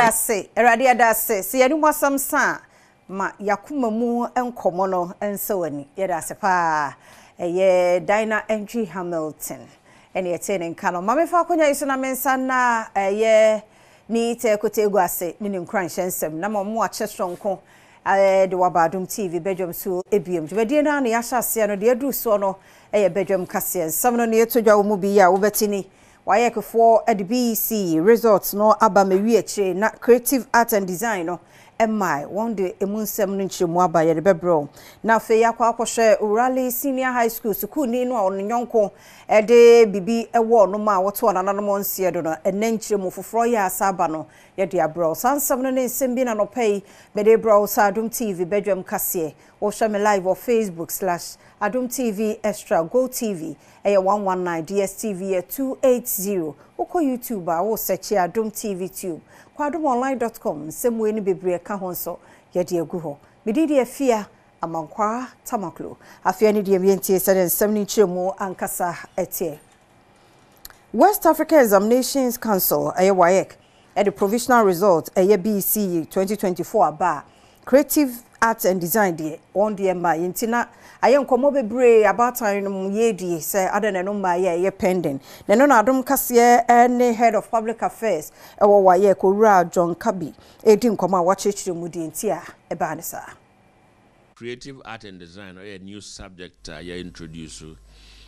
Yɛda ase, Awurade yɛda ase sɛ yɛne mu asɛm sa a, ma yɛakoma mu nkɔmmɔ no nsɔ w'ani. Yɛda ase paa. Ɛyɛ Dinah Antwi Hamilton ɛne yɛtee ne nka no. Ma memfa akonnwa yi so na mensa nna ɛyɛ ne Tɛɛ Kotee ase ne ne nkuranhyɛ nsɛm na ma ɔmo akyɛ soronko de waba Adom TV badwam so ebiem. Dwumadie no a na yɛahyɛ aseɛ no, deɛ aduru soɔ no ɛyɛ badwam kaseɛ. Nsɛm no ne yɛto dwa wɔ mu bi a wobɛte ni. WAECfoɔ de BECE results no aba mawie akyire na Creative Art and Design no ɛmmae. Wɔn de emu nsɛm no nkyerɛmu aba, yɛde bɛbrɛ. Na afei akɔ akɔhwɛ Urali Senior High School sukuuni no a ɔno nyɔnko ɛde bibi ɛwɔ ɔnom a wɔto anananom nseɛ do no, ɛnɛ nkyerɛmu foforɔ yɛ asa aba no, yɛde abrɛ. Saa nsɛm no ne nsɛm bi na nɔpɛ yi mede brɛ wo sɛ Adom TV badwam kaseɛ. Wɔhwɛ me live wɔ Facebook/AdomTV Extra, Go TV ɛyɛ 119, DSTV yɛ 280. Wokɔ YouTube a, wo search Adom TV Tube, kɔ adomonline.com, nsɛm wei no bebree ka ho nso yɛde agu hɔ. Mede deɛ Afia Amankwaa Tamaklo. Afei ne deɛ mientie sɛdeɛ nsɛm no nkyerɛmu ankasa ɛteɛ. West Africa Examinations Council, ɛyɛ WAEC, ɛde provisional result ɛyɛ BECE 2024 aba a, Creative Arts and Design deɛ, wɔn deɛ mmaa yɛn ti na ayɛ nkɔmmɔ bebree. Abaatan no mu yɛredie sɛ adɛn na ɛno mmaa yɛ ɛyɛ pending. Na ɛno na Adom Kaseɛ ne Head of Public Affairs ɛwɔ WAEC, Owura John Kabi, ɛredi nkɔmmɔ a wakyerɛkyerɛ mu deɛ nti a ɛbaa ne saa. Creative Art and Design ɔyɛ new subject a yɛ introduce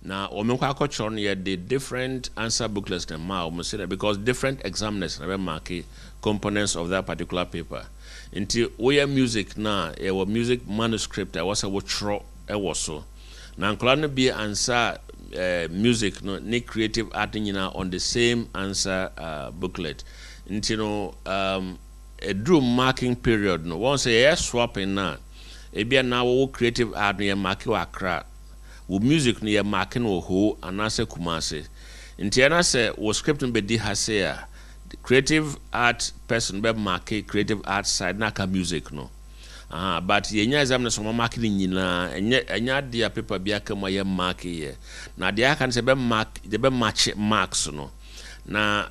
na wɔn kɔ akɔkyerɛ no, yɛde different answer booklets na ma wɔn sɛ because different examiners na bɛ mark components of that particular paper. Nti woyɛ music na yɛwɔ music manuscript a wɔsɛ wotwerɛ ɛwɔ so, na nkɔla no bi ansa music no ne creative art nyinaa on the same answer booklet. Nti no eduru marking period no, wɔn sɛ yɛyɛ swapping na ebia na wɔwɔ creative art no yɛ mark wɔ Accra, wɔ music no yɛ mark no wɔ Ho anaasɛ Kumase. Nti ɛna sɛ wɔ script no bɛdi ha se a, creative art person bɛ mark creative art side na aka music no. But yɛnya exam no sɛ ɔma mark no nyinaa, ɛnyɛ adeɛ a paper bi aka mu a yɛ mark yɛ. Na adeɛ aka no sɛ bɛ mark, yɛbɛ match marks no na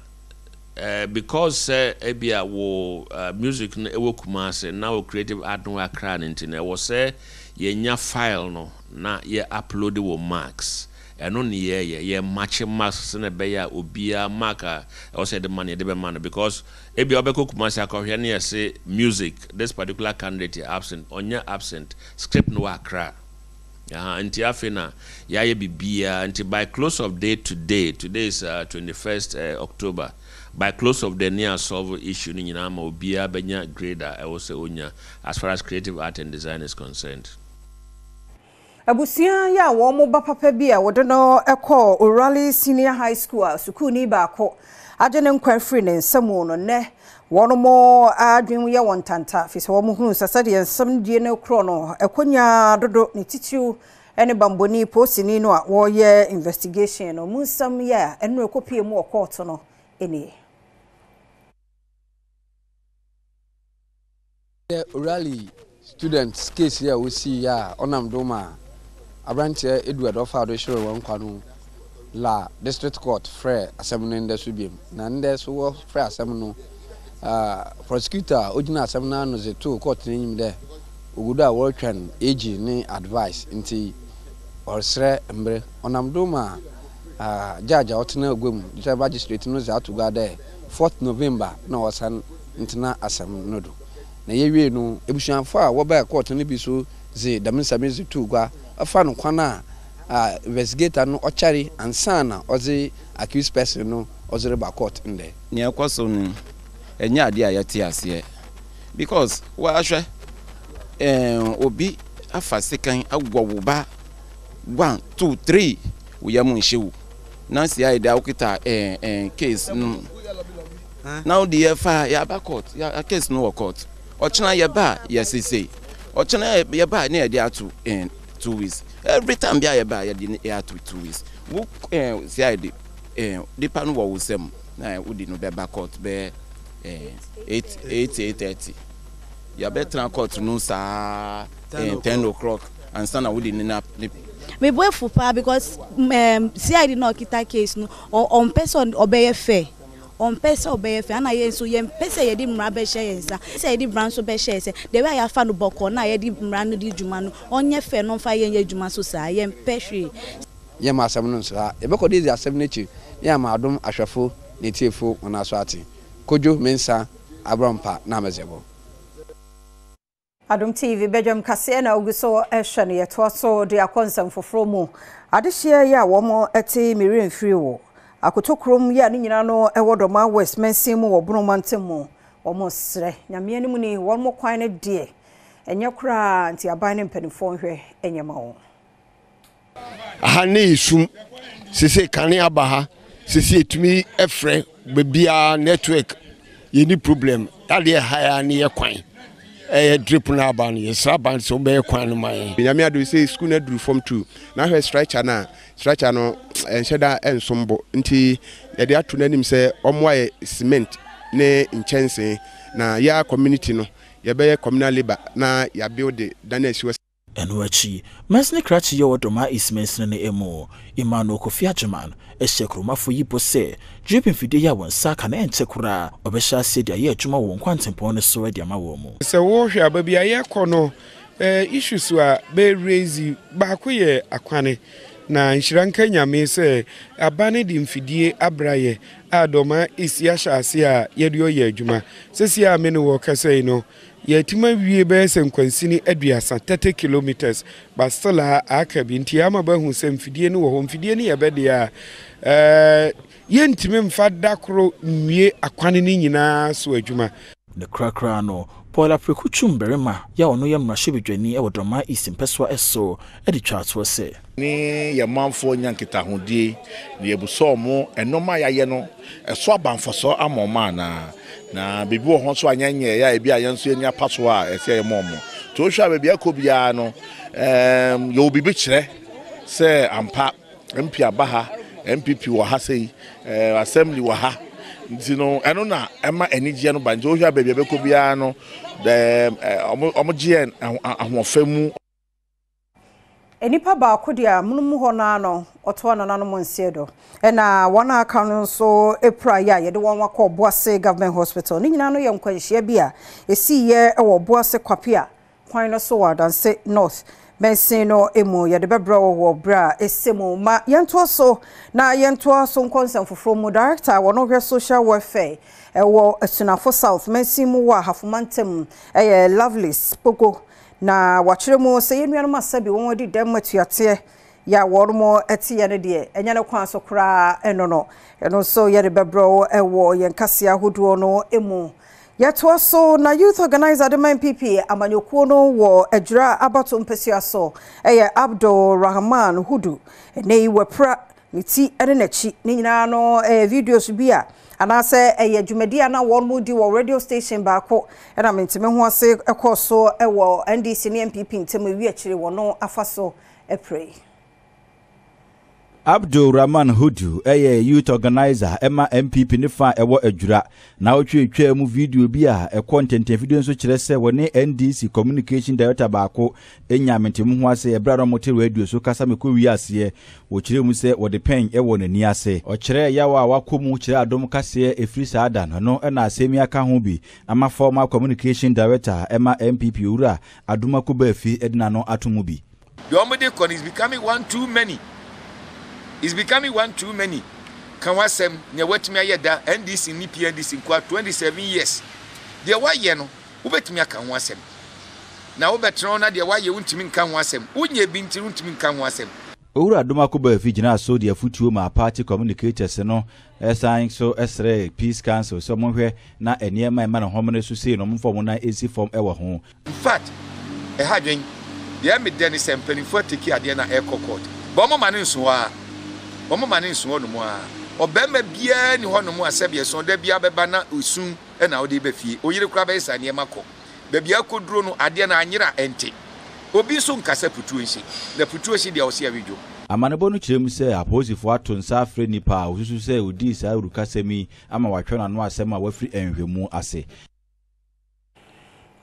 because sɛ ebia wo music no ɛwɔ Kumase na wo creative art no wɔ Accra no, nti no ɛwɔ sɛ yɛnya file no na yɛ upload wɔ marks. Ɛno ne yɛyɛ yɛ match marks sɛ na ɛbɛyɛ a obiara mark a ɛwɔ sɛ yɛde ma no, yɛde bɛma no, because ebia wobɛkɔ Kumase akɔhwɛ ne yɛse music, this particular candidate yɛ absent. Ɔnyɛ absent, script no wɔ Accra. Aha, nti afei na yɛayɛ biribiara. Nti by close of day today, today is 21st October, by close of day ne solve issue no nyinaa ma obiara bɛnya grade a ɛwɔ sɛ onya as far as Creative Art and Design is concerned. Abusua yi a wɔn ba papa bi a wɔde no kɔɔ Orale Senior High School a sukuuni baako agye ne nkwa afiri ne nsam no, nnɛ wɔn mo adwene yɛ wɔn ntanta fi sɛ wɔn hunu sɛ sɛdeɛ nsɛm die no korɔ no ɛkɔnya dodo ne titiriw ne bamboni polisini no a wɔreyɛ investigation no mu nsɛm yɛ a ɛno ɛkɔpie mu wɔ kɔɔto no nie. Rally students case yi a wosii yɛ a ɔnam do ma aberanteɛ Edward ɔfaa do hyerɛw wɔn nkwa no, la District Court frɛ asɛm no ndɛ so biom. Na ndɛ so wɔfrɛ asɛm no, prosecutor a ogyina asɛm no ano dze too court n'enyim dɛ ogu do a wɔretwɛn AG ne advice, nti ɔresrɛ mber. Ɔnam do ma judge a ɔtena agua mu, kyerɛ magistrate no, dze ato gua dɛ 4th November na ɔsan ntena asɛm no do. Na yɛwie no, ebusuafo a wɔbaa court no bi so dze dɛm nsɛm yi dze too gua ɔfa no kwan a investigator no ɔkyɛre ansa na ɔdze accused person no ɔdze reba court ndɛ. Nea ɛkɔ so no, ɛnyɛ adeɛ a yɛte aseɛ, because wɔahwɛ obi afa sekan awɔ wo ba one, two, three, wo yam nhyɛ wo na si ayɛ de a wokita ɛɛ ɛɛ case no na wode yɛfa yɛaba court, yɛ case no wɔ court. Ɔkyena yɛba a, yɛsese ɔkyena yɛba a ne yɛde ato 2 weeks. Every time bi a yɛba a, yɛde yɛ ato 2 weeks. Wo si ayɛ de nipa no wɔ wo nsam na wode no bɛba court bɛyɛ 8, 8, 8:30. Yɛbɛtena court no saa 10 o'clock ansa na wode ne na ne. Me bo afu paa because CID na ɔkita case no, ɔmpɛ sɛ ɔbɛyɛ fair. Ɔmpɛ sɛ ɔbɛyɛ fɛ, ɛna yɛn nso yɛmpɛ sɛ yɛde mmara bɛhyɛ yɛn nsa. Sɛ yɛde mmara nso bɛhyɛ yɛn sɛ, the way a yɛafa no bɔkɔɔ no a yɛde mmara no di dwuma no, ɔnyɛ fɛ na ɔmfa yɛn nyɛ adwuma nso saa. Yɛmpɛ hwee. Yɛmma asɛm no nsra. Yɛbɛkɔ do edzi asɛm no ekyir na yɛama adom ahwɛfo na etsiefo hɔn aso atse. Kojo Mensah Abrɔmpa na Amedzebɔ. Adom TV badwam kaseɛ na wogu so rehwɛ no. Yɛtoa so de akɔ nsɛm foforɔ mu. Adehyeɛ yi a wɔte me werɛ mfiri wo. Akotokurom yi a ne nyinaa no wɔ Dormaa West mansin mu wɔ Bono mantam mu. Wɔsrɛ Nyame anim ni wɔn kwan no deɛ ɛnyɛ koraa nti aban ne mpanimfoɔ nhwɛ nyɛ ma wɔn. Aha ne yɛ sum sese kanea aba ha sese yɛtumi frɛ baabiara network yɛni problem adeɛ ɛha ya ne yɛ kwan ɛyɛ drip no aba no yɛsrɛ aban sɛ wɔbɛyɛ kwan no ma yɛn. Nyame adom sɛ sukuu no aduru form 2 na ahwɛ structure no a structure no ɛnhyɛ da ɛnsom bo nti yɛde ato n'anim sɛ ɔmmoa yɛ cement ne nkyɛnsee na yɛa community no yɛbɛyɛ communal labour na yɛabuild dan asi hɔ. Ɛno akyi, mansini krakye yi a ɔwɔ Dormaa East mansini no mu, Emmanuel Kofi Agyeman, hyɛɛ kuromafo yi bɔ sɛ drip mfidie yi a wɔn nsa aka no ɛnkyɛ koraa wɔbɛhyɛ aseɛ de ayɛ adwuma wɔ wɔn kwantempɔn no so de ama wɔn. Sɛ wo hwɛ a baabi a yɛ kɔ no issues a bɛ raise baako yɛ akwane na nhyira nka Nyame sɛ abane de mfidie abra yɛ a Dormaa East yɛahyɛ aseɛ a yɛde ɔyɛ adwuma. Sɛsi a me ne wo ɔkasa yi no Yɛatumi awie bɛyɛ sɛ nkwansini aduasa, 30 kilometres, but still a aka bi. Nti ama bɛahu sɛ mfidie no wɔ hɔ. Mfidie no yɛ bɛ deɛ a, eh, yɛntumi mfa da koro nwie akwane no nyinaa so adwuma. Ne korakora no, Paul Apreku Twum barima yi a ɔno yɛ mmarahyɛbadwani wɔ Dormaa East mpɛsoa so de twaa toɔ sɛ. Ne yɛn manfoɔ nya nkitahodie, na yɛbisa wɔn nnoɔma a yɛayɛ no, ɛso aba mfasoɔ ama wɔn anaa? Na biribi wɔ hɔ nso a yɛnyɛeɛ a ebi a yɛn nso yɛn ani apa so a ɛsɛ yɛma wɔn. Nti wohwɛ a baabi ɛkɔ biara no, ɛɛm, yɛwɔ biribi kyerɛ sɛ ampa MP aba ha, NPP wɔ ha sei, ɛɛ, assembly wɔ ha. Nti no, ɛno na ɛma anigyeɛ no ba. Nti wohwɛ a baabi a ɛbɛkɔ biara no, ɛɛm, wɔn gye yɛn ahoɔfɛ mu. Nnipa baako deɛ amonom hɔ no ara no, ɔtoa nananom nseɛ do. Ɛna wɔn a aka no nso piraeɛ a yɛde wɔn akɔ Obuasi Government Hospital. Ne nyinaa no yɛ nkwanhyia bi a ɛsiiɛ wɔ Obuasi Kwapea kwan no so wɔ Adanse North mansin no mu. Yɛde bɛbrɛ wo wɔ berɛ a ɛsɛ mu. Ma yɛntoa so na yɛntoa so nkɔ nsɛm foforɔ mu. Director a wɔn hwɛ Social Welfare wɔ Asunafo South mansin mu wɔ Ahafo mantam yɛ Lovelace Kpogo. Na wɔakyerɛ mu sɛ yɛn nuanom a sɛbe wɔn adi dɛm atuateɛ yɛ a wɔn teɛ no deɛ, ɛnyɛ ne kwan so koraa ɛno no. Ɛno nso yɛde bɛbrɛ wo wɔ yɛn kaseɛ ahodoɔ no mu. Yɛtoa so na Youth Organizer de ma NPP amanyɔkuo no wɔ Adwira abato mpasua so yɛ Abdul Rahman Hudu. Ɛnnɛ yi wapira ne ti ne n'akyi. Ne nyinaa no ɛyɛ videos bi a anaasɛ ɛyɛ dwumadi a na wɔn di wɔ radio station baako ɛna menteme ho ase ɛkɔɔ so wɔ NDC ne NPP ntam ewi akyire wɔn afa so apire. Abdul Rahman Hudu yɛ Youth Organiser ma NPP ne fa a ɛwɔ Adwira. Naawɔtwe a etwaa mu video bi a ɛkɔ ntɛntɛnfidie nso kyerɛ sɛ wɔne NDC Communication Director baako nyaa mentemu ho ase ɛberɛ a na wɔte radio so kasa mekɔ wie aseɛ. Wɔkyerɛɛ mu sɛ wɔde pɛn wɔ n'ani ase. Ɔkyerɛɛ yaw a wakɔ mu kyerɛɛ Adom kaseɛ ɛfiri saa da no, ɛno na asɛm yi aka ho bi ama former Communication Director ma NPP Owura Adomako Baafi de n'ano ato mu bi. Deɛ wɔn de kɔ no is becoming one too many, is becoming one too many. Ka w'asɛm, nea watumi ayɛ da NDC ne PNDC nkoa 27 years. Deɛ wayɛ no, wobɛtumi aka ho asɛm. Na wobɛtena hɔ na deɛ wayɛ wontumi nka ho asɛm. Wonyɛ bi nti wontumi nka ho asɛm. Owura Adomako Baafi gyinaa so de afutuo maa party communicators no san nso srɛɛ Peace Council sɛ wɔnhwɛ na nneɛma a ɛma no homene so sei no wɔmfa wɔn nan nsi fam wɔ ho. Infact ɛha adwen. Deɛ ɛme dɛ ne sɛ mpaninfoɔ ateki adeɛ no a ɛrekɔ court but wɔn ma no nso hɔ ara. Wɔn ma no nso hɔ nom ara. Ɔbarima biara nni hɔ nom a sɛbi ɛso da biara bɛba na esu na wode reba fie. Oyere koraa bɛyɛ saa nneɛma kɔ. Baabi a akɔduro no adeɛ no anyera ɛnte. Obi nso nka sɛ putuo nhye. Na putuo hye deɛ ɔse ɛwe dwo. Amanebɔ no kyerɛ mu sɛ apolisifo ato nsa afrɛ nnipa a wosusu sɛ wodii saa awurukasɛm yi ama wɔatwerɛ n'ano asɛm a wɔafiri nhwehwɛmu ase.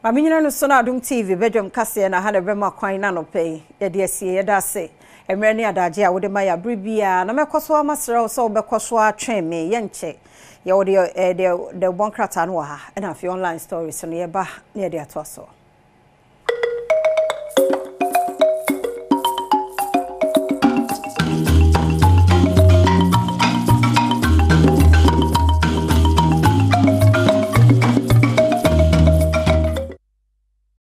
Ma menyina no so na Adom TV badwam kaseɛ na ha na ɛbɛma kwan na anɔpa yi yɛde asie. Yɛda ase mmerɛ ne adagye a wode ma yɛ abere biara na mɛkɔ so ara masrɛ wo sɛ wobɛkɔ so ara atwɛn me. Yɛnkyɛ. Yɛwɔ deɛ ɛɛ deɛ dawubɔ nkrataa no wɔ ha, ɛna afei online stories no yɛba na yɛde atoa so.